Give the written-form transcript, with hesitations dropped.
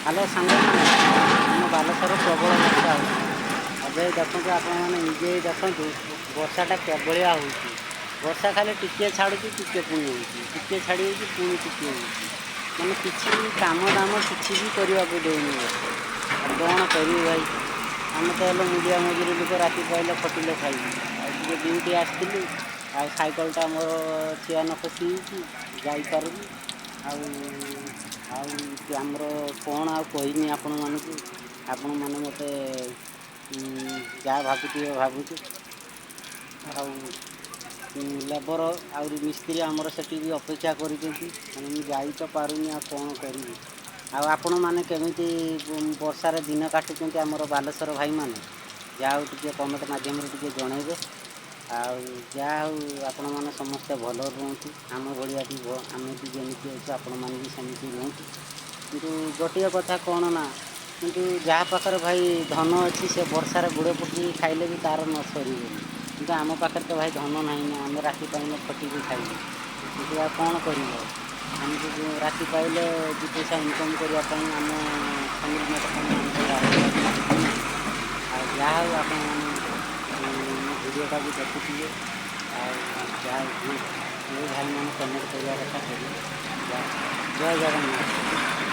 Hello ସାଙ୍ଗମାନେ, ଆମ ବାଲେଶ୍ୱର ପ୍ରବଳ ବର୍ଷା ହେଉଛି। ଏବେ ଦେଖନ୍ତୁ, ଆପଣମାନେ ନିଜେ ଦେଖନ୍ତୁ ବର୍ଷାଟା କେଭଳିଆ ହେଉଛି। ବର୍ଷା ଖାଲି ଟିକିଏ ଛାଡ଼ୁଛି, ଟିକିଏ ପୁଣି ହେଉଛି, ଟିକିଏ ଛାଡ଼ି ହେଉଛି, ପୁଣି ଟିକିଏ ହେଉଛି। ମାନେ କିଛି ବି କାମ ଦାମ କିଛି ବି କରିବାକୁ ଦେଉନି ବର୍ଷା। ଆଉ କ'ଣ କରିବୁ ଭାଇ? ଆମେ ତ ହେଲେ ମୂଲିଆ ମଜୁରୀ ଲୋକ, ରାତି ପାହିଲେ ଖଟିଲେ ଖାଇବୁ। ଆଉ ଟିକେ ଡ୍ୟୁଟି ଆସିଥିଲି, ଆଉ ସାଇକେଲଟା ମୋର ଚେନ୍ ଖସିଯାଇଛି, ଯାଇପାରୁନି। ଆଉ ଆମର କ'ଣ ଆଉ କହିନି ଆପଣମାନଙ୍କୁ? ଆପଣମାନେ ମୋତେ ଯାହା ଭାବୁଥିବେ ଭାବୁଛୁ। ଆଉ ଲେବର ଆହୁରି ମିସ୍ତ୍ରୀ ଆମର ସେଠି ବି ଅପେକ୍ଷା କରିଛନ୍ତି। ମାନେ ମୁଁ ଯାଇ ତ ପାରୁନି, ଆଉ କ'ଣ କରିବି? ଆଉ ଆପଣମାନେ କେମିତି ବର୍ଷାରେ ଦିନ କାଟୁଛନ୍ତି ଆମର ବାଲେଶ୍ୱର ଭାଇମାନେ, ଯାହା ହଉ ଟିକେ କମେଣ୍ଟ ମାଧ୍ୟମରେ ଟିକେ ଜଣେଇବେ। ଆଉ ଯାହା ହଉ, ଆପଣମାନେ ସମସ୍ତେ ଭଲ ରୁହନ୍ତୁ। ଆମ ଭଳିଆ ବି ଆମେ ବି ଯେମିତି ଅଛୁ, ଆପଣମାନେ ବି ସେମିତି ରୁହନ୍ତୁ। କିନ୍ତୁ ଗୋଟିଏ କଥା କ'ଣ ନା, କିନ୍ତୁ ଯାହା ପାଖରେ ଭାଇ ଧନ ଅଛି, ସେ ବର୍ଷାରେ ଗୋଡ଼ ପକେଇକି ଖାଇଲେ ବି ତା'ର ନ ସରିବନି। କିନ୍ତୁ ଆମ ପାଖରେ ତ ଭାଇ ଧନ ନାହିଁ ନା, ଆମେ ରାତି ପାଇଲେ ଖଟିକି ଖାଇବୁ। କିନ୍ତୁ ଆଉ କ'ଣ କରିବୁ? ଆଉ ଆମକୁ ରାତି ପାଇଲେ 2 ପଇସା ଇନକମ୍ କରିବା ପାଇଁ, ଆମ ଫ୍ୟାମିଲି ମ୍ୟାଟର୍ ପାଇଁ ଆମକୁ ବାହାରିବାକୁ ପଡ଼ୁଛି ନା। ଆଉ ଯାହା ହଉ, ଆପଣମାନେ ମୋ ଭିଡ଼ିଓଟାକୁ ଦେଖୁଥିବେ। ଆଉ ଯାହା ଯେଉଁ ଭାଇମାନେ କମେଣ୍ଟ କରିବା କଥା କରିବେ। ଜୟ ଜଗନ୍ନାଥ।